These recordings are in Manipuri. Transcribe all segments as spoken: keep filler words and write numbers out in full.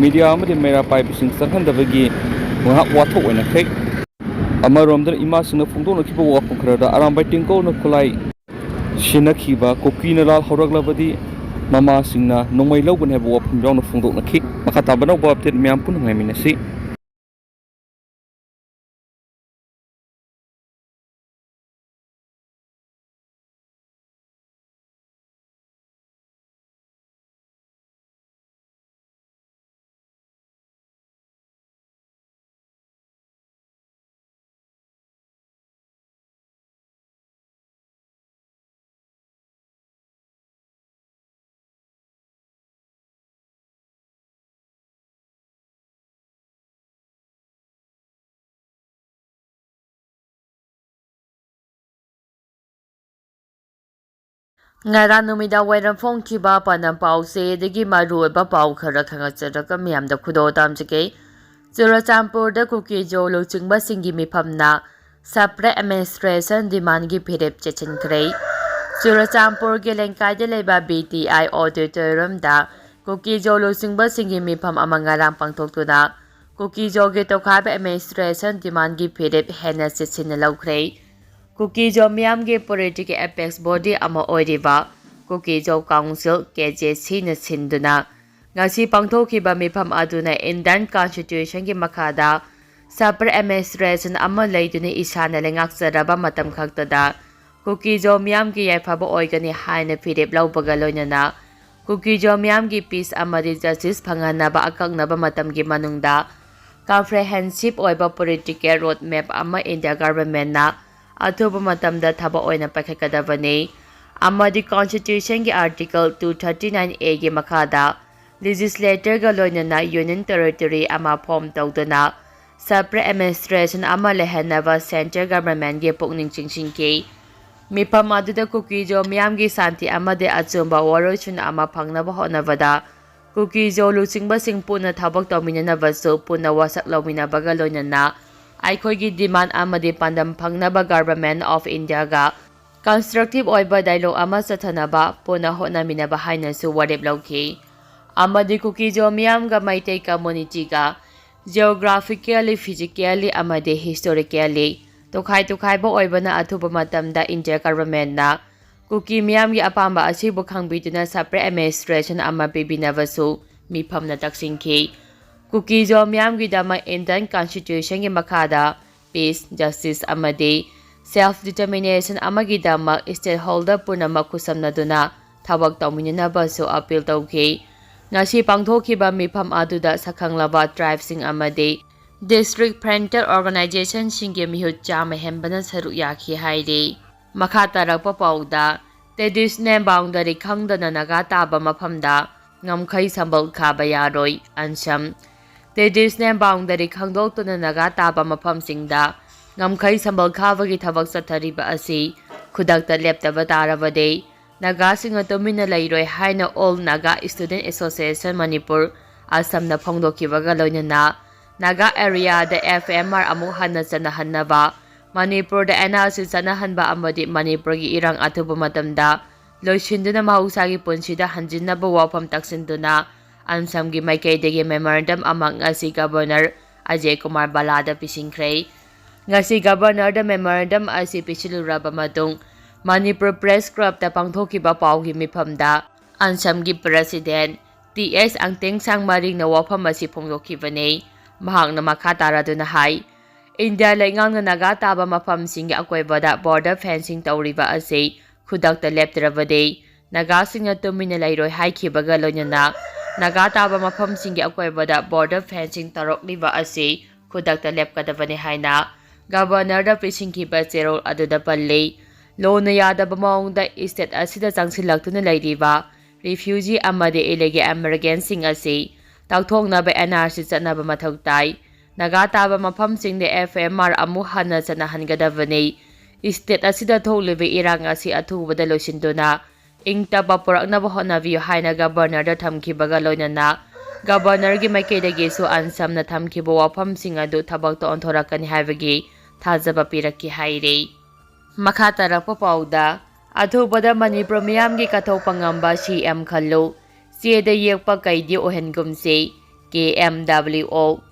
ꯃꯤꯗꯤꯌꯥ ꯑꯃꯗꯤ ꯃꯩꯔꯥ ꯄꯥꯏꯕꯁꯤꯡ ꯆꯪꯍꯟꯗꯕꯒꯤ ꯉꯥꯏꯍꯥꯛ ꯋꯥꯊꯣꯛ ꯑꯣꯏꯅꯈ꯭ꯔꯦ꯫ ꯑꯃꯔꯣꯝꯗꯅ ꯏꯃꯥꯁꯤꯡꯅ ꯐꯣꯡꯗꯣꯛꯅꯈꯤꯕ ꯋꯥꯐꯝ ꯈꯔꯗ ꯑꯔꯥꯝꯕꯥꯏ ꯇꯦꯡꯀꯧꯅ ꯈꯨꯠꯂꯥꯏ ꯁꯤꯟꯅꯈꯤꯕ ꯀꯨꯀꯤꯅ ꯂꯥꯜ ꯍꯧꯔꯛꯂꯕꯗꯤ ꯃꯃꯥꯁꯤꯡꯅ ꯅꯣꯡꯃꯩ ꯂꯧꯒꯅꯤ ꯍꯥꯏꯕ ꯋꯥꯐꯝ ꯌꯥꯎꯅ ꯐꯣꯡꯗꯣꯛꯅꯈꯤ꯫ ꯃꯈꯥ ꯇꯥꯕ ꯑꯅꯧꯕ ꯑꯞꯗꯦꯠ ꯃꯌꯥꯝ ꯄꯨꯟꯅ ꯉꯥꯏꯃꯤꯟꯅꯁꯤ꯫ ꯉꯔꯥꯡ ꯅꯨꯃꯤꯗꯥꯡ ꯋꯥꯏꯔꯝ ꯐꯣꯡꯈꯤꯕ ꯄꯥꯟꯗꯝ ꯄꯥꯎꯆꯦꯗꯒꯤ ꯃꯔꯨꯑꯣꯏꯕ ꯄꯥꯎ ꯈꯔ ꯈꯪꯍꯟꯖꯔꯒ ꯃꯤꯌꯥꯝꯗ ꯈꯨꯗꯣꯜ ꯇꯝꯖꯒꯦ꯫ ꯆꯨꯔꯆꯥꯟꯄꯨꯔꯗ ꯀꯨꯀꯤꯖꯣ ꯂꯨꯆꯤꯡꯕꯁꯤꯡꯒꯤ ꯃꯤꯐꯝꯅ separate administration demandꯒꯤ ꯐꯤꯔꯦꯞ ꯆꯦꯠꯁꯤꯟꯈ꯭ꯔꯦ꯫ ꯆꯨꯔꯆꯥꯟꯄꯨꯔꯒꯤ ꯂꯦꯡꯀꯥꯏꯗ ꯂꯩꯕ B T I auditoriumꯗ ꯀꯨꯀꯤꯖꯣ ꯂꯨꯆꯤꯡꯕꯁꯤꯡꯒꯤ ꯃꯤꯐꯝ ꯑꯃ ꯉꯔꯥꯡ ꯄꯥꯡꯊꯣꯛꯇꯨꯅ ꯀꯨꯀꯤꯖꯣꯒꯤ ꯇꯣꯈꯥꯏꯕ administration demandꯒꯤ ꯐꯤꯔꯦꯞ ꯍꯦꯟꯅ ꯆꯦꯠꯁꯤꯟꯅ ꯂꯧꯈ꯭ꯔꯦ꯫ ꯀꯨꯀꯤꯖꯣ ꯃꯤꯌꯥꯝꯒꯤ political apex body ꯑꯃ ꯑꯣꯏꯔꯤꯕ ꯀꯨꯀꯤꯖꯣ Council, K J Cꯅ ꯁꯤꯟꯗꯨꯅ ꯉꯁꯤ ꯄꯥꯡꯊꯣꯛꯈꯤꯕ ꯃꯤꯐꯝ ꯑꯗꯨꯅ Indian Constitutionꯒꯤ ꯃꯈꯥꯗ separate administration ꯑꯃ ꯂꯩꯗꯨꯅ ꯏꯁꯥꯅ ꯂꯩꯉꯥꯛꯆꯔꯕ ꯃꯇꯝ ꯈꯛꯇꯗ ꯀꯨꯀꯤꯖꯣ ꯃꯤꯌꯥꯝꯒꯤ ꯌꯥꯏꯐꯕ ꯑꯣꯏꯒꯅꯤ ꯍꯥꯏꯅ ꯐꯤꯔꯦꯞ ꯂꯧꯕꯒ ꯂꯣꯏꯅꯅ ꯀꯨꯀꯤꯖꯣ ꯃꯤꯌꯥꯝꯒꯤ peace ꯑꯃꯗꯤ justice ꯐꯪꯍꯟꯅꯕ ꯑꯀꯛꯅꯕ ꯃꯇꯝꯒꯤ ꯃꯅꯨꯡꯗ comprehensive ꯑꯣꯏꯕ political road map ꯑꯃ India governmentꯅ ꯑꯊꯨꯕ ꯃꯇꯝꯗ ꯊꯕꯛ ꯑꯣꯏꯅ ꯄꯥꯏꯈꯠꯀꯗꯕꯅꯤ ꯑꯃꯗꯤ Constitutionꯒꯤ Article two thirty nine Aꯒꯤ ꯃꯈꯥꯗ legislatorꯒ ꯂꯣꯏꯅꯅ union territory ꯑꯃ form ꯇꯧꯗꯨꯅ separate administration ꯑꯃ ꯂꯩꯍꯟꯅꯕ central governmentꯒꯤ ꯄꯨꯛꯅꯤꯡ ꯆꯤꯡꯁꯤꯟꯈꯤ꯫ ꯃꯤꯐꯝ ꯑꯗꯨꯗ ꯀꯨꯀꯤꯖꯣ ꯃꯤꯌꯥꯝꯒꯤ ꯁꯥꯟꯇꯤ ꯑꯃꯗꯤ ꯑꯆꯨꯝꯕ ꯋꯥꯔꯣꯏꯁꯤꯟ ꯑꯃ ꯐꯪꯅꯕ ꯍꯣꯠꯅꯕꯗ ꯀꯨꯀꯤꯖꯣ ꯂꯨꯆꯤꯡꯕꯁꯤꯡ ꯄꯨꯟꯅ ꯊꯕꯛ ꯇꯧꯃꯤꯟꯅꯅꯕꯁꯨ ꯄꯨꯟꯅ ꯋꯥꯁꯛ ꯂꯧꯃꯤꯟꯅꯕꯒ ꯂꯣꯏꯅꯅ ꯑꯩꯈꯣꯏꯒꯤ demand ꯑꯃꯗꯤ ꯄꯥꯟꯗꯝ ꯐꯪꯅꯕ Government of Indiaꯒ constructive ꯑꯣꯏꯕ dialogue ꯑꯃ ꯆꯠꯊꯅꯕ ꯄꯨꯟꯅ ꯍꯣꯠꯅꯃꯤꯟꯅꯕ ꯍꯥꯏꯅꯁꯨ ꯋꯥꯔꯦꯞ ꯂꯧꯈꯤ꯫ ꯑꯃꯗꯤ ꯀꯨꯀꯤꯖꯣ ꯃꯤꯌꯥꯝꯒ ꯃꯩꯇꯩ communityꯒ geographically, physically ꯑꯃꯗꯤ historically ꯇꯣꯈꯥꯏ ꯇꯣꯈꯥꯏꯕ ꯑꯣꯏꯕꯅ ꯑꯊꯨꯕ ꯃꯇꯝꯗ India governmentꯅ ꯀꯨꯀꯤ ꯃꯤꯌꯥꯝꯒꯤ ꯑꯄꯥꯝꯕ ꯑꯁꯤꯕꯨ ꯈꯪꯕꯤꯗꯨꯅ separate administration ꯑꯃ ꯄꯤꯕꯤꯅꯕꯁꯨ ꯃꯤꯐꯝꯅ ꯇꯛꯁꯤꯟꯈꯤ꯫ ꯀꯨꯀꯤꯖꯣ ꯃꯤꯌꯥꯝꯒꯤꯗꯃꯛ Indian Constitutionꯒꯤ ꯃꯈꯥꯗ peace, justice ꯑꯃꯗꯤ self determination ꯑꯃꯒꯤꯗꯃꯛ stakeholder ꯄꯨꯝꯅꯃꯛ ꯈꯨꯠꯁꯝꯅꯗꯨꯅ ꯊꯕꯛ ꯇꯧꯃꯤꯟꯅꯅꯕꯁꯨ appeal ꯇꯧꯈꯤ꯫ ꯉꯁꯤ ꯄꯥꯡꯊꯣꯛꯈꯤꯕ ꯃꯤꯐꯝ ꯑꯗꯨꯗ ꯁꯛꯈꯪꯂꯕ tribeꯁꯤꯡ ꯑꯃꯗꯤ district frontier organizationꯁꯤꯡꯒꯤ ꯃꯤꯍꯨꯠ ꯆꯥꯝꯃ ꯍꯦꯟꯕꯅ ꯁꯔꯨꯛ ꯌꯥꯈꯤ ꯍꯥꯏꯔꯤ꯫ ꯃꯈꯥ ꯇꯥꯔꯛꯄ ꯄꯥꯎꯗ, traditional boundary ꯈꯪꯗꯅ ꯅꯥꯒꯥ ꯇꯥꯕ ꯃꯐꯝꯗ ꯉꯝꯈꯩ ꯁꯝꯕꯜ ꯈꯥꯕ ꯌꯥꯔꯣꯏ, ꯑꯟꯁꯝ꯫ Traditional boundary ꯈꯪꯗꯣꯛꯇꯨꯅ ꯅꯥꯒꯥ ꯇꯥꯕ ꯃꯐꯝꯁꯤꯡꯗ ꯉꯝꯈꯩ ꯁꯝꯕꯜ ꯈꯥꯕꯒꯤ ꯊꯕꯛ ꯆꯠꯊꯔꯤꯕ ꯑꯁꯤ ꯈꯨꯗꯛꯇ ꯂꯦꯞꯇꯕ ꯇꯥꯔꯕꯗꯤ ꯅꯥꯒꯥꯁꯤꯡꯅ ꯇꯨꯃꯤꯟꯅ ꯂꯩꯔꯣꯏ ꯍꯥꯏꯅ All Naga Student Association Manipur, ꯑꯁꯝꯅ ꯐꯣꯡꯗꯣꯛꯈꯤꯕꯒ ꯂꯣꯏꯅꯅ ꯅꯥꯒꯥ areaꯗ FMR ꯑꯃꯨꯛ ꯍꯟꯅ ꯆꯠꯅꯍꯟꯅꯕ, ꯃꯅꯤꯄꯨꯔꯗ NRC ꯆꯠꯅꯍꯟꯕ ꯑꯃꯗꯤ ꯃꯅꯤꯄꯨꯔꯒꯤ ꯏꯔꯥꯡ ꯑꯊꯨꯕ ꯃꯇꯝꯗ ꯂꯣꯏꯁꯤꯟꯗꯨꯅ ꯃꯍꯧꯁꯥꯒꯤ ꯄꯨꯟꯁꯤꯗ ꯍꯟꯖꯤꯟꯅꯕ ꯋꯥꯐꯝ ꯇꯛꯁꯤꯟꯗꯨꯅ ꯑꯟꯁꯝꯒꯤ ꯃꯥꯏꯀꯩꯗꯒꯤ memorandum ꯑꯃ ꯉꯁꯤ Governor ꯑꯖꯌ ꯀꯨꯃꯥꯔ ꯕꯂꯥꯗ ꯄꯤꯁꯤꯟꯈ꯭ꯔꯦ꯫ ꯉꯁꯤ Governorꯗ memorandum ꯑꯁꯤ ꯄꯤꯁꯤꯜꯂꯨꯔꯕ ꯃꯇꯨꯡ ꯃꯅꯤꯄꯨꯔ Press Clubꯇ ꯄꯥꯡꯊꯣꯛꯈꯤꯕ ꯄꯥꯎꯒꯤ ꯃꯤꯐꯝꯗ ꯑꯟꯁꯝꯒꯤ President ꯇꯤ ꯑꯦꯁ ꯑꯪꯇꯦꯡ ꯁꯥꯡꯃꯥꯔꯤꯡꯅ ꯋꯥꯐꯝ ꯑꯁꯤ ꯐꯣꯡꯗꯣꯛꯈꯤꯕꯅꯤ꯫ ꯃꯍꯥꯛꯅ ꯃꯈꯥ ꯇꯥꯔꯗꯨꯅ ꯍꯥꯏ, ꯏꯟꯗꯤꯌꯥ ꯂꯩꯉꯥꯛꯅ ꯅꯥꯒꯥ ꯇꯥꯕ ꯃꯐꯝꯁꯤꯡꯒꯤ ꯑꯀꯣꯏꯕꯗ border fencing ꯇꯧꯔꯤꯕ ꯑꯁꯤ ꯈꯨꯗꯛꯇ ꯂꯦꯞꯇ꯭ꯔꯕꯗꯤ ꯅꯥꯒꯥꯁꯤꯡꯅ ꯇꯨꯃꯤꯟꯅ ꯂꯩꯔꯣꯏ ꯍꯥꯏꯈꯤꯕꯒ ꯂꯣꯏꯅꯅ ꯅꯥꯒꯥ ꯇꯥꯕ ꯃꯐꯝꯁꯤꯡꯒꯤ ꯑꯀꯣꯏꯕꯗ border fencing ꯇꯧꯔꯛꯂꯤꯕ ꯑꯁꯤ ꯈꯨꯗꯛꯇ ꯂꯦꯞꯀꯗꯕꯅꯤ ꯍꯥꯏꯅ Governorꯗ ꯄꯤꯁꯤꯟꯈꯤꯕ ꯆꯦꯔꯣꯜ ꯑꯗꯨꯗ ꯄꯜꯂꯤ꯫ ꯂꯣꯟꯅ ꯌꯥꯗꯕ ꯃꯑꯣꯡꯗ state ꯑꯁꯤꯗ ꯆꯪꯁꯤꯜꯂꯛꯇꯨꯅ ꯂꯩꯔꯤꯕ refugee ꯑꯃꯗꯤ illegal immigrantꯁꯤꯡ ꯑꯁꯤ ꯇꯥꯛꯊꯣꯛꯅꯕ NRC ꯆꯠꯅꯕ ꯃꯊꯧ ꯇꯥꯏ꯫ ꯅꯥꯒꯥ ꯇꯥꯕ ꯃꯐꯝꯁꯤꯡꯗ FMR ꯑꯃꯨꯛ ꯍꯟꯅ ꯆꯠꯅꯍꯟꯒꯗꯕꯅꯤ꯫ State ꯑꯁꯤꯗ ꯊꯣꯛꯂꯤꯕ ꯏꯔꯥꯡ ꯑꯁꯤ ꯑꯊꯨꯕꯗ ꯂꯣꯏꯁꯤꯟꯗꯨꯅ ꯏꯪ ꯇꯞꯄ ꯄꯨꯔꯛꯅꯕ ꯍꯣꯠꯅꯕꯤꯌꯨ ꯍꯥꯏꯅ Governorꯗ ꯊꯝꯈꯤꯕꯒ ꯂꯣꯏꯅꯅ Governorꯒꯤ ꯃꯥꯏꯀꯩꯗꯒꯤꯁꯨ ꯑꯟꯁꯝꯅ ꯊꯝꯈꯤꯕ ꯋꯥꯐꯝꯁꯤꯡ ꯑꯗꯨ ꯊꯕꯛꯇ ꯑꯣꯟꯊꯣꯔꯛꯀꯅꯤ ꯍꯥꯏꯕꯒꯤ ꯊꯥꯖꯕ ꯄꯤꯔꯛꯈꯤ ꯍꯥꯏꯔꯤ꯫ ꯃꯈꯥ ꯇꯥꯔꯛꯄ ꯄꯥꯎꯗ, ꯑꯊꯨꯕꯗ ꯃꯅꯤꯄꯨꯔ ꯃꯤꯌꯥꯝꯒꯤ ꯀꯠꯊꯣꯛꯄ ꯉꯝꯕ CM ꯈꯜꯂꯨ, ꯆꯦꯗ ꯌꯦꯛꯄ ꯀꯩꯗꯤ ꯑꯣꯏꯍꯟꯒꯨꯝꯁꯤ꯫ ꯀꯦ ꯑꯦꯝ ꯗꯕ꯭ꯂꯤꯎ ꯑꯣ꯫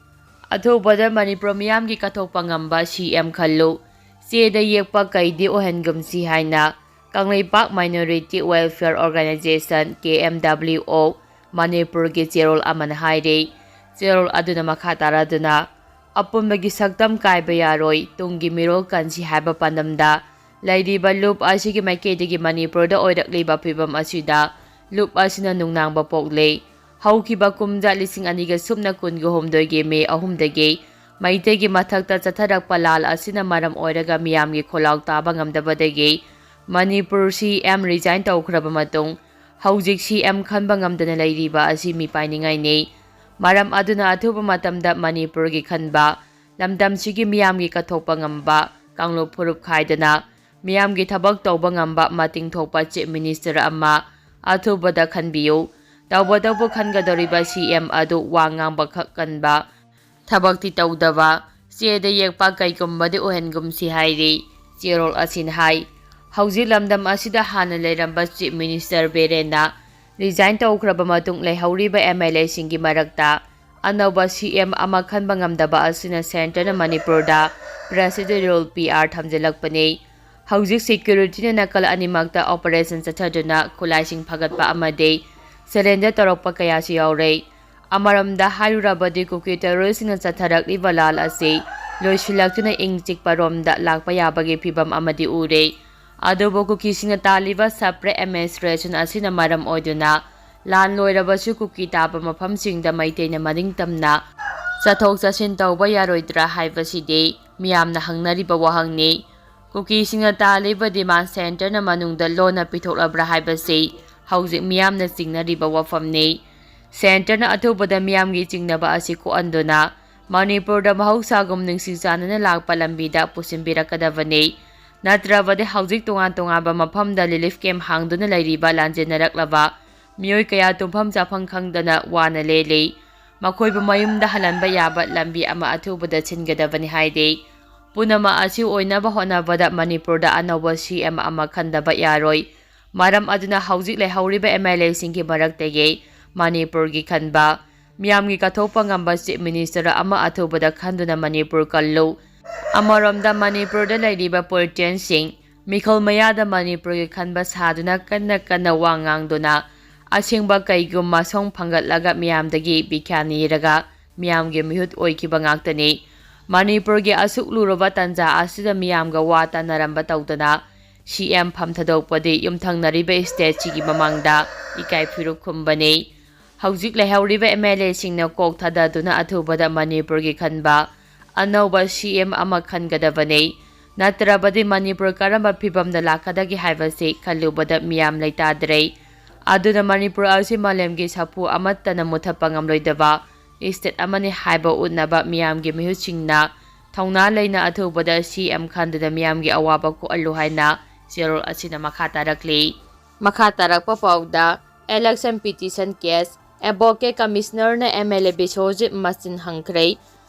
ꯑꯊꯨꯕꯗ ꯃꯅꯤꯄꯨꯔ ꯃꯤꯌꯥꯝꯒꯤ ꯀꯠꯊꯣꯛꯄ ꯉꯝꯕ ꯁꯤ ꯑꯦꯝ ꯈꯜꯂꯨ꯫ ꯆꯦꯗ ꯌꯦꯛꯄ ꯀꯩꯗꯤ ꯑꯣꯏꯍꯟꯒꯨꯝꯁꯤ ꯍꯥꯏꯅ ꯀꯪꯂꯩꯄꯥꯛ Minority Welfare Organization, ꯀꯦ ꯑꯦꯝ ꯗꯕ꯭ꯂꯤꯎ ꯑꯣ, ꯃꯅꯤꯄꯨꯔꯒꯤ ꯆꯦꯔꯣꯜ ꯑꯃꯅ ꯍꯥꯏꯔꯤ꯫ ꯆꯦꯔꯣꯜ ꯑꯗꯨꯅ ꯃꯈꯥ ꯇꯥꯔꯗꯨꯅ ꯑꯄꯨꯟꯕꯒꯤ ꯁꯛꯇꯝ ꯀꯥꯏꯕ ꯌꯥꯔꯣꯏ, ꯇꯨꯡꯒꯤ ꯃꯤꯔꯣꯜ ꯀꯟꯁꯤ ꯍꯥꯏꯕ ꯄꯥꯟꯗꯝꯗ ꯂꯩꯔꯤꯕ ꯂꯨꯞ ꯑꯁꯤꯒꯤ ꯃꯥꯏꯀꯩꯗꯒꯤ ꯃꯅꯤꯄꯨꯔꯗ ꯑꯣꯏꯔꯛꯂꯤꯕ ꯐꯤꯕꯝ ꯑꯁꯤꯗ ꯂꯨꯞ ꯑꯁꯤꯅ ꯅꯨꯡꯅꯥꯡꯕ ꯄꯣꯛꯂꯦ꯫ ꯍꯧꯈꯤꯕ ꯀꯨꯝꯖꯥ ꯂꯤꯁꯤꯡ ꯑꯅꯤꯒ ꯁꯨꯞꯅ ꯀꯨꯟꯒ ꯍꯨꯝꯗꯣꯏꯒꯤ ꯃꯦ ꯑꯍꯨꯝꯗꯒꯤ ꯃꯩꯇꯩꯒꯤ ꯃꯊꯛꯇ ꯆꯠꯊꯔꯛꯄ ꯂꯥꯜ ꯑꯁꯤꯅ ꯃꯔꯝ ꯑꯣꯏꯔꯒ ꯃꯤꯌꯥꯝꯒꯤ ꯈꯣꯜꯂꯥꯎ ꯇꯥꯕ ꯉꯝꯗꯕꯗꯒꯤ ꯃꯅꯤꯄꯨꯔ ꯁꯤ ꯑꯦꯝ resign ꯇꯧꯈ꯭ꯔꯕ ꯃꯇꯨꯡ ꯍꯧꯖꯤꯛ ꯁꯤ ꯑꯦꯝ ꯈꯟꯕ ꯉꯝꯗꯅ ꯂꯩꯔꯤꯕ ꯑꯁꯤ ꯃꯤꯄꯥꯏꯅꯤꯡꯉꯥꯏꯅꯤ꯫ ꯃꯔꯝ ꯑꯗꯨꯅ ꯑꯊꯨꯕ ꯃꯇꯝꯗ ꯃꯅꯤꯄꯨꯔꯒꯤ ꯈꯟꯕ ꯂꯝꯗꯝꯁꯤꯒꯤ ꯃꯤꯌꯥꯝꯒꯤ ꯀꯠꯊꯣꯛꯄ ꯉꯝꯕ, ꯀꯥꯡꯂꯨꯞ ꯐꯨꯔꯨꯞ ꯈꯥꯏꯗꯅ ꯃꯤꯌꯥꯝꯒꯤ ꯊꯕꯛ ꯇꯧꯕ ꯉꯝꯕ ꯃꯇꯤꯡ ꯊꯣꯛꯄ Chief Minister ꯑꯃ ꯑꯊꯨꯕꯗ ꯈꯟꯕꯤꯌꯨ꯫ ꯇꯧꯕꯇꯕꯨ ꯈꯟꯒꯗꯧꯔꯤꯕ ꯁꯤ ꯑꯦꯝ ꯑꯗꯨ ꯋꯥ ꯉꯥꯡꯕ ꯈꯛ ꯀꯟꯕ, ꯊꯕꯛꯇꯤ ꯇꯧꯗꯕ, ꯆꯦꯗ ꯌꯦꯛꯄ ꯀꯩꯒꯨꯝꯕꯗꯤ ꯑꯣꯏꯍꯟꯒꯨꯝꯁꯤ ꯍꯥꯏꯔꯤ꯫ ꯆꯦꯔꯣꯜ ꯑꯁꯤꯅ ꯍꯥꯏ, ꯍꯧꯖꯤꯛ ꯂꯝꯗꯝ ꯑꯁꯤꯗ ꯍꯥꯟꯅ ꯂꯩꯔꯝꯕ Chief Minister ꯕꯤꯔꯦꯟꯅ resign ꯇꯧꯈ꯭ꯔꯕ ꯃꯇꯨꯡ ꯂꯩꯍꯧꯔꯤꯕ ꯑꯦꯝ ꯑꯦꯜ ꯑꯦꯁꯤꯡꯒꯤ ꯃꯔꯛꯇ ꯑꯅꯧꯕ ꯁꯤ ꯑꯦꯝ ꯑꯃ ꯈꯟꯕ ꯉꯝꯗꯕ ꯑꯁꯤꯅ centreꯅ ꯃꯅꯤꯄꯨꯔꯗ Presidential Rule, ꯄꯤ ꯑꯥꯔ, ꯊꯝꯖꯤꯜꯂꯛꯄꯅꯤ꯫ ꯍꯧꯖꯤꯛ securityꯅ ꯅꯥꯀꯜ ꯑꯅꯤꯃꯛꯇ operation ꯆꯠꯊꯗꯨꯅ ꯈꯨꯠꯂꯥꯏꯁꯤꯡ ꯐꯒꯠꯄ ꯑꯃꯗꯤ surrender ꯇꯧꯔꯛꯄ ꯀꯌꯥꯁꯨ ꯌꯥꯎꯔꯦ꯫ ꯑꯃꯔꯣꯝꯗ ꯍꯥꯏꯔꯨꯔꯕꯗꯤ ꯀꯨꯀꯤ terroristꯁꯤꯡꯅ ꯆꯠꯊꯔꯛꯂꯤꯕ ꯂꯥꯜ ꯑꯁꯤ ꯂꯣꯏꯁꯤꯜꯂꯛꯇꯨꯅ ꯏꯪ ꯆꯤꯛꯄ ꯔꯣꯝꯗ ꯂꯥꯛꯄ ꯌꯥꯕꯒꯤ ꯐꯤꯕꯝ ꯑꯃꯗꯤ ꯎꯔꯦ꯫ ꯑꯗꯨꯕꯨ ꯀꯨꯀꯤꯁꯤꯡꯅ ꯇꯥꯜꯂꯤꯕ separate administration ꯑꯁꯤꯅ ꯃꯔꯝ ꯑꯣꯏꯗꯨꯅ ꯂꯥꯟ ꯂꯣꯏꯔꯕꯁꯨ ꯀꯨꯀꯤ ꯇꯥꯕ ꯃꯐꯝꯁꯤꯡꯗ ꯃꯩꯇꯩꯅ ꯃꯅꯤꯡ ꯇꯝꯅ ꯆꯠꯊꯣꯛ ꯆꯠꯁꯤꯟ ꯇꯧꯕ ꯌꯥꯔꯣꯏꯗ꯭ꯔꯥ ꯍꯥꯏꯕꯁꯤꯗꯤ ꯃꯤꯌꯥꯝꯅ ꯍꯪꯅꯔꯤꯕ ꯋꯥꯍꯪꯅꯤ꯫ ꯀꯨꯀꯤꯁꯤꯡꯅ ꯇꯥꯜꯂꯤꯕ demand centreꯅ ꯃꯅꯨꯡꯗ ꯂꯣꯟꯅ ꯄꯤꯊꯣꯛꯂꯕ꯭ꯔꯥ ꯍꯥꯏꯕꯁꯤ ꯍꯧꯖꯤꯛ ꯃꯤꯌꯥꯝꯅ ꯆꯤꯡꯅꯔꯤꯕ ꯋꯥꯐꯝꯅꯤ꯫ Centreꯅ ꯑꯊꯨꯕꯗ ꯃꯤꯌꯥꯝꯒꯤ ꯆꯤꯡꯅꯕ ꯑꯁꯤ ꯀꯣꯛꯍꯟꯗꯨꯅ ꯃꯅꯤꯄꯨꯔꯗ ꯃꯍꯧꯁꯥꯒꯨꯝ ꯅꯨꯡꯁꯤ ꯆꯥꯟꯅꯅ ꯂꯥꯛꯄ ꯂꯝꯕꯤꯗ ꯄꯨꯁꯤꯟꯕꯤꯔꯛꯀꯗꯕꯅꯤ꯫ ꯅꯠꯇ꯭ꯔꯕꯗꯤ ꯍꯧꯖꯤꯛ ꯇꯣꯉꯥꯟ ꯇꯣꯉꯥꯟꯕ ꯃꯐꯝꯗ relief camp ꯍꯥꯡꯗꯨꯅ ꯂꯩꯔꯤꯕ ꯂꯥꯟꯖꯦꯟꯅꯔꯛꯂꯕ ꯃꯤꯑꯣꯏ ꯀꯌꯥ ꯇꯨꯝꯐꯝ ꯆꯥꯐꯝ ꯈꯪꯗꯅ ꯋꯥꯅ ꯂꯦꯜꯂꯤ꯫ ꯃꯈꯣꯏꯕꯨ ꯃꯌꯨꯝꯗ ꯍꯜꯍꯟꯕ ꯌꯥꯕ ꯂꯝꯕꯤ ꯑꯃ ꯑꯊꯨꯕꯗ ꯁꯤꯟꯒꯗꯕꯅꯤ ꯍꯥꯏꯔꯤ꯫ ꯄꯨꯝꯅꯃꯛ ꯑꯁꯤ ꯑꯣꯏꯅꯕ ꯍꯣꯠꯅꯕꯗ ꯃꯅꯤꯄꯨꯔꯗ ꯑꯅꯧꯕ ꯁꯤ ꯑꯦꯝ ꯑꯃ ꯈꯟꯗꯕ ꯌꯥꯔꯣꯏ꯫ ꯃꯔꯝ ꯑꯗꯨꯅ ꯍꯧꯖꯤꯛ ꯂꯩꯍꯧꯔꯤꯕ ꯑꯦꯝ ꯑꯦꯜ ꯑꯦꯁꯤꯡꯒꯤ ꯃꯔꯛꯇꯒꯤ ꯃꯅꯤꯄꯨꯔꯒꯤ ꯈꯟꯕ, ꯃꯤꯌꯥꯝꯒꯤ ꯀꯠꯊꯣꯛꯄ ꯉꯝꯕ ꯆꯤꯐ ꯃꯤꯅꯤꯁꯇꯔ ꯑꯃ ꯑꯊꯨꯕꯗ ꯈꯟꯗꯨꯅ ꯃꯅꯤꯄꯨꯔ ꯀꯜꯂꯨ꯫ ꯑꯃꯔꯣꯝꯗ ꯃꯅꯤꯄꯨꯔꯗ ꯂꯩꯔꯤꯕ ꯄꯣꯂꯤꯇꯤꯁꯤꯌꯥꯟꯁꯤꯡ ꯃꯤꯈꯜ ꯃꯌꯥꯗ ꯃꯅꯤꯄꯨꯔꯒꯤ ꯈꯟꯕ ꯁꯥꯗꯨꯅ ꯀꯟꯅ ꯀꯟꯅ ꯋꯥ ꯉꯥꯡꯗꯨꯅ ꯑꯁꯦꯡꯕ ꯀꯩꯒꯨꯝ ꯃꯁꯣꯡ ꯐꯪꯒꯠꯂꯒ ꯃꯤꯌꯥꯝꯗꯒꯤ ꯕꯤꯈ꯭ꯌꯥ ꯅꯤꯔꯒ ꯃꯤꯌꯥꯝꯒꯤ ꯃꯤꯍꯨꯠ ꯑꯣꯏꯈꯤꯕ ꯉꯥꯛꯇꯅꯤ꯫ ꯃꯅꯤꯄꯨꯔꯒꯤ ꯑꯁꯨꯛ ꯂꯨꯔꯕ ꯇꯥꯟꯖꯥ ꯑꯁꯤꯗ ꯃꯤꯌꯥꯝꯒ ꯋꯥ ꯇꯥꯅꯔꯝꯕ ꯇꯧꯗꯅ ꯁꯤ ꯑꯦꯝ ꯐꯝ ꯊꯥꯗꯣꯛꯄꯗꯤ ꯌꯨꯝꯊꯪꯅꯔꯤꯕ ꯁ꯭ꯇꯦꯠꯁꯤꯒꯤ ꯃꯃꯥꯡꯗ ꯏꯀꯥꯏ ꯐꯤꯔꯨꯛ ꯈꯨꯝꯕꯅꯤ꯫ ꯍꯧꯖꯤꯛ ꯂꯩꯍꯧꯔꯤꯕ ꯑꯦꯝ ꯑꯦꯜ ꯑꯦꯁꯤꯡꯅ ꯀꯣꯛ ꯊꯥꯗꯗꯨꯅ ꯑꯊꯨꯕꯗ ꯃꯅꯤꯄꯨꯔꯒꯤ ꯈꯟꯕ ꯑꯅꯧꯕ ꯁꯤ ꯑꯦꯝ ꯑꯃ ꯈꯟꯒꯗꯕꯅꯤ꯫ ꯅꯠꯇ꯭ꯔꯕꯗꯤ ꯃꯅꯤꯄꯨꯔ ꯀꯔꯝꯕ ꯐꯤꯕꯝꯗ ꯂꯥꯛꯀꯗꯒꯦ ꯍꯥꯏꯕꯁꯤ ꯈꯜꯂꯨꯕꯗ ꯃꯤꯌꯥꯝ ꯂꯩꯇꯥꯗ꯭ꯔꯦ꯫ ꯑꯗꯨꯅ ꯃꯅꯤꯄꯨꯔ ꯑꯁꯤ ꯃꯥꯂꯦꯝꯒꯤ ꯁꯥꯐꯨ ꯑꯃꯠꯇꯅ ꯃꯨꯊꯠꯄ ꯉꯝꯂꯣꯏꯗꯕ ꯁ꯭ꯇꯦꯠ ꯑꯃꯅꯤ ꯍꯥꯏꯕ ꯎꯠꯅꯕ ꯃꯤꯌꯥꯝꯒꯤ ꯃꯤꯍꯨꯠꯁꯤꯡꯅ ꯊꯧꯅꯥ ꯂꯩꯅ ꯑꯊꯨꯕꯗ ꯁꯤ ꯑꯦꯝ ꯈꯟꯗꯨꯅ ꯃꯤꯌꯥꯝꯒꯤ ꯑꯋꯥꯕ ꯀꯣꯛꯍꯜꯂꯨ ꯍꯥꯏꯅ ꯆꯦꯔꯣꯜ ꯑꯁꯤꯅ ꯃꯈꯥ ꯇꯥꯔꯛꯂꯤ꯫ ꯃꯈꯥ ꯇꯥꯔꯛꯄ ꯄꯥꯎꯗ, election petition case, advocate commissionerꯅ ꯑꯦꯝ ꯑꯦꯜ ꯑꯦ ꯕꯤꯁ꯭ꯋꯖꯤꯠ ꯃꯆꯤꯟ ꯍꯪꯈ꯭ꯔꯦ꯫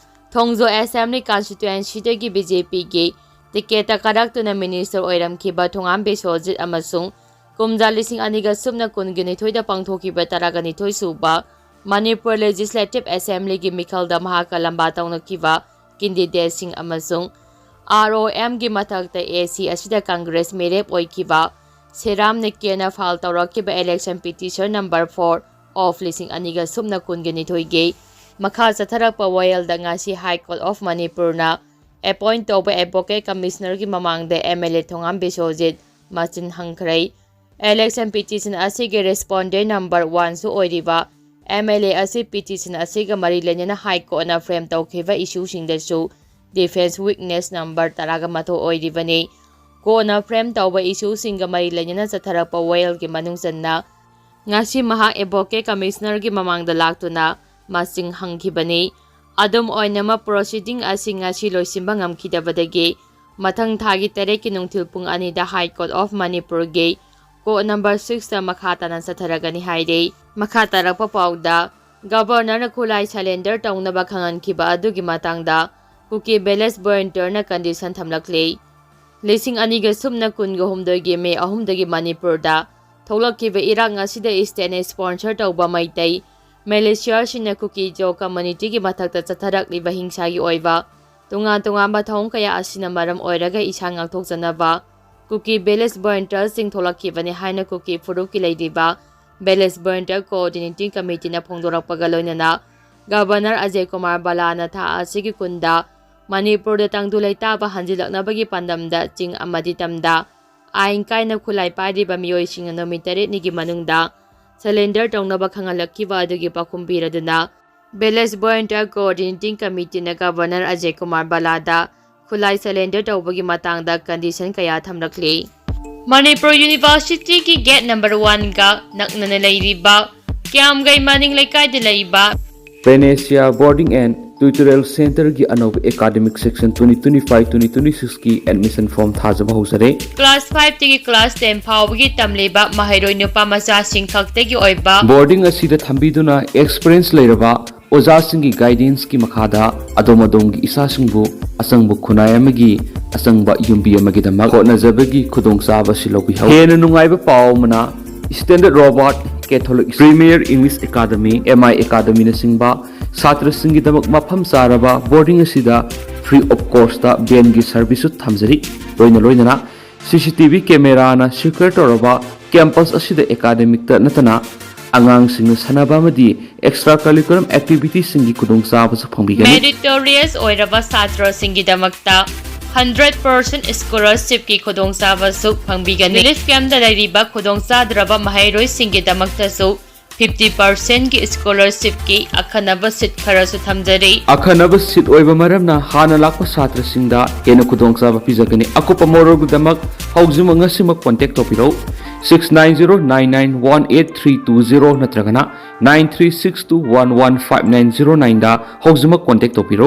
ꯊꯣꯡꯖꯣ assembly constituencyꯗꯒꯤ ꯕꯤ ꯖꯦ ꯄꯤꯒꯤ ꯇꯤꯀꯦꯠꯇ ꯀꯥꯔꯛꯇꯨꯅ ꯃꯤꯅꯤꯁꯇꯔ ꯑꯣꯏꯔꯝꯈꯤꯕ ꯊꯣꯉꯥꯝ ꯕꯤꯁ꯭ꯋꯖꯤꯠ ꯑꯃꯁꯨꯡ ꯀꯨꯝꯖꯥ ꯂꯤꯁꯤꯡ ꯑꯅꯤꯒ ꯁꯨꯞꯅ ꯀꯨꯟꯒ ꯅꯤꯊꯣꯏꯗ ꯄꯥꯡꯊꯣꯛꯈꯤꯕ ꯇꯔꯥꯒ ꯅꯤꯊꯣꯏ ꯁꯨꯕ ꯃꯅꯤꯄꯨꯔ Legislative Assemblyꯒꯤ ꯃꯤꯈꯜꯗ ꯃꯍꯥꯛꯀ ꯂꯝꯕꯥ ꯇꯧꯅꯈꯤꯕ candidateꯁꯤꯡ ꯑꯃꯁꯨꯡ ꯑꯥꯔ ꯑꯣ ꯑꯦꯝꯒꯤ ꯃꯊꯛꯇ ꯑꯦ ꯁꯤ ꯑꯁꯤꯗ ꯀꯪꯒ꯭ꯔꯦꯁ ꯃꯤꯔꯦꯞ ꯑꯣꯏꯈꯤꯕ ꯁꯤꯔꯥꯝ ꯅꯤꯀꯦꯅ file ꯇꯧꯔꯛꯈꯤꯕ election petition number four of ꯂꯤꯁꯤꯡ ꯑꯅꯤꯒ ꯁꯨꯞꯅ ꯀꯨꯟꯒ ꯅꯤꯊꯣꯏꯒꯤ ꯃꯈꯥ ꯆꯠꯊꯔꯛꯄ ꯋꯥꯌꯦꯜꯗ ꯉꯁꯤ High Court of ꯃꯅꯤꯄꯨꯔꯅ appoint ꯇꯧꯕ advocate commissionerꯒꯤ ꯃꯃꯥꯡꯗ ꯑꯦꯝ ꯑꯦꯜ ꯑꯦ ꯊꯣꯉꯥꯝ ꯕꯤꯁ꯭ꯋꯖꯤꯠ ꯃꯆꯤꯟ ꯍꯪꯈ꯭ꯔꯦ꯫ Election petition ꯑꯁꯤꯒꯤ respondent number oneꯁꯨ ꯑꯣꯏꯔꯤꯕ ꯑꯦꯝ ꯑꯦꯜ ꯑꯦ ꯑꯁꯤ petition ꯑꯁꯤꯒ ꯃꯔꯤ ꯂꯩꯅꯅ High Courtꯅ frame ꯇꯧꯈꯤꯕ issueꯁꯤꯡꯗꯁꯨ defence witness number ꯇꯔꯥꯒ ꯃꯥꯊꯣꯏ ꯑꯣꯏꯔꯤꯕꯅꯤ꯫ ꯀꯣꯟꯅ frame ꯇꯧꯕ issueꯁꯤꯡꯒ ꯃꯔꯤ ꯂꯩꯅꯅ ꯆꯠꯊꯔꯛꯄ ꯋꯥꯌꯦꯜꯒꯤ ꯃꯅꯨꯡ ꯆꯟꯅ ꯉꯁꯤ ꯃꯍꯥꯛ advocate commissionerꯒꯤ ꯃꯃꯥꯡꯗ ꯂꯥꯛꯇꯨꯅ ꯃꯁꯤꯡ ꯍꯪꯈꯤꯕꯅꯤ꯫ ꯑꯗꯨꯝ ꯑꯣꯏꯅꯃꯛ, proceeding ꯑꯁꯤ ꯉꯁꯤ ꯂꯣꯏꯁꯤꯟꯕ ꯉꯝꯈꯤꯗꯕꯗꯒꯤ ꯃꯊꯪ ꯊꯥꯒꯤ ꯇꯔꯦꯠꯀꯤ ꯅꯨꯡꯊꯤꯜ ꯄꯨꯡ ꯑꯅꯤꯗ High Court of ꯃꯅꯤꯄꯨꯔꯒꯤ court number sixꯇ ꯃꯈꯥ ꯇꯥꯅ ꯆꯠꯊꯔꯒꯅꯤ ꯍꯥꯏꯔꯤ꯫ ꯃꯈꯥ ꯇꯥꯔꯛꯄ ꯄꯥꯎꯗ, Governorꯅ ꯈꯨꯠꯂꯥꯏ surrender ꯇꯧꯅꯕ ꯈꯪꯍꯟꯈꯤꯕ ꯑꯗꯨꯒꯤ ꯃꯇꯥꯡꯗ ꯀꯨꯀꯤ village volunteerꯅ condition ꯊꯝꯂꯛꯂꯤ꯫ ꯂꯤꯁꯤꯡ ꯑꯅꯤꯒ ꯁꯨꯞꯅ ꯀꯨꯟꯒ ꯍꯨꯝꯗꯣꯏꯒꯤ ꯃꯦ ꯑꯍꯨꯝꯗꯒꯤ ꯃꯅꯤꯄꯨꯔꯗ ꯊꯣꯛꯂꯛꯈꯤꯕ ꯏꯔꯥꯡ ꯑꯁꯤꯗ state ꯅ sponsor ꯇꯧꯕ ꯃꯩꯇꯩ ꯃꯦꯂꯦꯁꯤꯌꯥꯁꯤꯡꯅ ꯀꯨꯀꯤ ꯖꯣ community ꯒꯤ ꯃꯊꯛꯇ ꯆꯠꯊꯔꯛꯂꯤꯕ ꯍꯤꯡꯁꯥꯒꯤ ꯑꯣꯏꯕ ꯇꯣꯉꯥꯟ ꯇꯣꯉꯥꯟꯕ ꯊꯧꯑꯣꯡ ꯀꯌꯥ ꯑꯁꯤꯅ ꯃꯔꯝ ꯑꯣꯏꯔꯒ ꯏꯁꯥ ꯉꯥꯛꯊꯣꯛꯆꯅꯕ ꯀꯨꯀꯤ village volunteer ꯁꯤꯡ ꯊꯣꯛꯂꯛꯈꯤꯕꯅꯤ ꯍꯥꯏꯅ ꯀꯨꯀꯤ ꯐꯨꯔꯨꯞꯀꯤ ꯂꯩꯔꯤꯕ village volunteer coordinating committee ꯅ ꯐꯣꯡꯗꯣꯔꯛꯄꯒ ꯂꯣꯏꯅꯅ Governor ꯑꯖꯌ ꯀꯨꯃꯥꯔ ꯕꯂꯥꯅ ꯊꯥ ꯑꯁꯤꯒꯤ ꯀꯨꯟꯗ ꯃꯅꯤꯄꯨꯔꯗ ꯇꯪꯗꯨ ꯂꯩꯇꯥꯕ ꯍꯟꯖꯤꯜꯂꯛꯅꯕꯒꯤ ꯄꯥꯟꯗꯝꯗ ꯆꯤꯡ ꯑꯃꯗꯤ ꯇꯝꯗ ꯑꯥꯏꯟ ꯀꯥꯏꯅ ꯈꯨꯠꯂꯥꯏ ꯄꯥꯏꯔꯤꯕ ꯃꯤꯑꯣꯏꯁꯤꯡꯅ ꯅꯨꯃꯤꯠ ꯇꯔꯦꯠꯅꯤꯒꯤ ꯃꯅꯨꯡꯗ surrender ꯇꯧꯅꯕ ꯈꯪꯍꯜꯂꯛꯈꯤꯕ ꯑꯗꯨꯒꯤ ꯄꯥꯎꯈꯨꯝ ꯄꯤꯔꯗꯨꯅ village volunteer coordinating committee ꯅ Governor ꯑꯖꯌ ꯀꯨꯃꯥꯔ ꯕꯂꯥꯗ ꯈꯨꯠꯂꯥꯏ surrender ꯇꯧꯕꯒꯤ ꯃꯇꯥꯡꯗ condition ꯀꯌꯥ ꯊꯝꯂꯛꯂꯤ꯫ ꯃꯅꯤꯄꯨꯔ University ꯒꯤ gate number one ꯒ ꯅꯛꯅꯅ ꯂꯩꯔꯤꯕ ꯀ꯭ꯌꯥꯝꯒꯩ ꯃꯅꯤꯡ ꯂꯩꯀꯥꯏꯗ ꯂꯩꯕ Panesia Boarding and Tutorial Center ꯒꯤ ꯑꯅꯧꯕ academic session twenty twenty-five twenty twenty-six ꯀꯤ admission form ꯊꯥꯖꯕ ꯍꯧꯖꯔꯦ꯫ Class five ꯇꯒꯤ class ten ꯐꯥꯎꯕꯒꯤ ꯇꯝꯂꯤꯕ ꯃꯍꯩꯔꯣꯏ ꯅꯨꯄꯥ ꯃꯆꯥꯁꯤꯡ ꯈꯛꯇꯒꯤ ꯑꯣꯏꯕ boarding ꯑꯁꯤꯗ ꯊꯝꯕꯤꯗꯨꯅ experience ꯂꯩꯔꯕ ꯑꯣꯖꯥꯁꯤꯡꯒꯤ guidance ꯀꯤ ꯃꯈꯥꯗ ꯑꯗꯣꯝ ꯑꯗꯣꯝꯒꯤ ꯏꯆꯥꯁꯤꯡꯕꯨ ꯑꯆꯪꯕ ꯈꯨꯟꯅꯥꯏ ꯑꯃꯒꯤ ꯑꯆꯪꯕ ꯌꯨꯝꯕꯤ ꯑꯃꯒꯤꯗꯃꯛ ꯍꯣꯠꯅꯖꯕꯒꯤ ꯈꯨꯗꯣꯡꯆꯥꯕ ꯑꯁꯤ ꯂꯧꯕꯤꯍꯧ꯫ ꯍꯦꯟꯅ ꯅꯨꯡꯉꯥꯏꯕ ꯄꯥꯎ ꯑꯃꯅ, Standard Robert, Catholic Premier English Academy, M I Academy ꯅꯆꯤꯡꯕ ꯁꯥꯇ꯭ꯔꯁꯤꯡꯒꯤꯗꯃꯛ ꯃꯐꯝ ꯆꯥꯔꯕ boarding ꯑꯁꯤꯗ free of cost ꯇ van ꯒꯤ service ꯁꯨ ꯊꯝꯖꯔꯤ꯫ ꯂꯣꯏꯅ ꯂꯣꯏꯅꯅ C C T V camera ꯅ secure ꯇꯧꯔꯕ campus ꯑꯁꯤꯗ academic ꯇ ꯅꯠꯇꯅ ꯑꯉꯥꯡꯁꯤꯡꯅ ꯁꯥꯟꯅꯕ ꯑꯃꯗꯤ extra curriculum activity ꯁꯤꯡꯒꯤ ꯈꯨꯗꯣꯡꯆꯥꯕꯁꯨ ꯐꯪꯕꯤꯒꯅꯤ꯫ Meritorious ꯑꯣꯏꯔꯕ ꯁꯥꯇ꯭ꯔꯁꯤꯡꯒꯤꯗꯃꯛꯇ hundred percent scholarship ꯀꯤ ꯈꯨꯗꯣꯡꯆꯥꯕꯁꯨ ꯐꯪꯕꯤꯒꯅꯤ꯫ Relief camp ꯇ ꯂꯩꯔꯤꯕ ꯈꯨꯗꯣꯡꯆꯥꯗ꯭ꯔꯕ ꯃꯍꯩꯔꯣꯏꯁꯤꯡꯒꯤꯗꯃꯛꯇꯁꯨ fifty percent ꯀꯤ scholarship ꯀꯤ ꯑꯈꯟꯅꯕ seat ꯈꯔꯁꯨ ꯊꯝꯖꯔꯤ꯫ ꯑꯈꯟꯅꯕ seat ꯑꯣꯏꯕ ꯃꯔꯝꯅ ꯍꯥꯟꯅ ꯂꯥꯛꯄ ꯁꯥꯇ꯭ꯔꯁꯤꯡꯗ ꯍꯦꯟꯅ ꯈꯨꯗꯣꯡꯆꯥꯕ ꯄꯤꯖꯒꯅꯤ꯫ ꯑꯀꯨꯞꯄ ꯃꯔꯣꯜꯒꯤꯗꯃꯛ ꯍꯧꯖꯤꯛꯃꯛ ꯉꯁꯤꯃꯛ contact ꯇꯧꯕꯤꯔꯛꯎ꯫ Six nine zero nine nine one eight three two zero ꯅꯠꯇ꯭ꯔꯒꯅ nine three six two one one five nine zero nine ꯗ ꯍꯧꯖꯤꯛꯃꯛ contact ꯇꯧꯕꯤꯔꯛꯎ꯫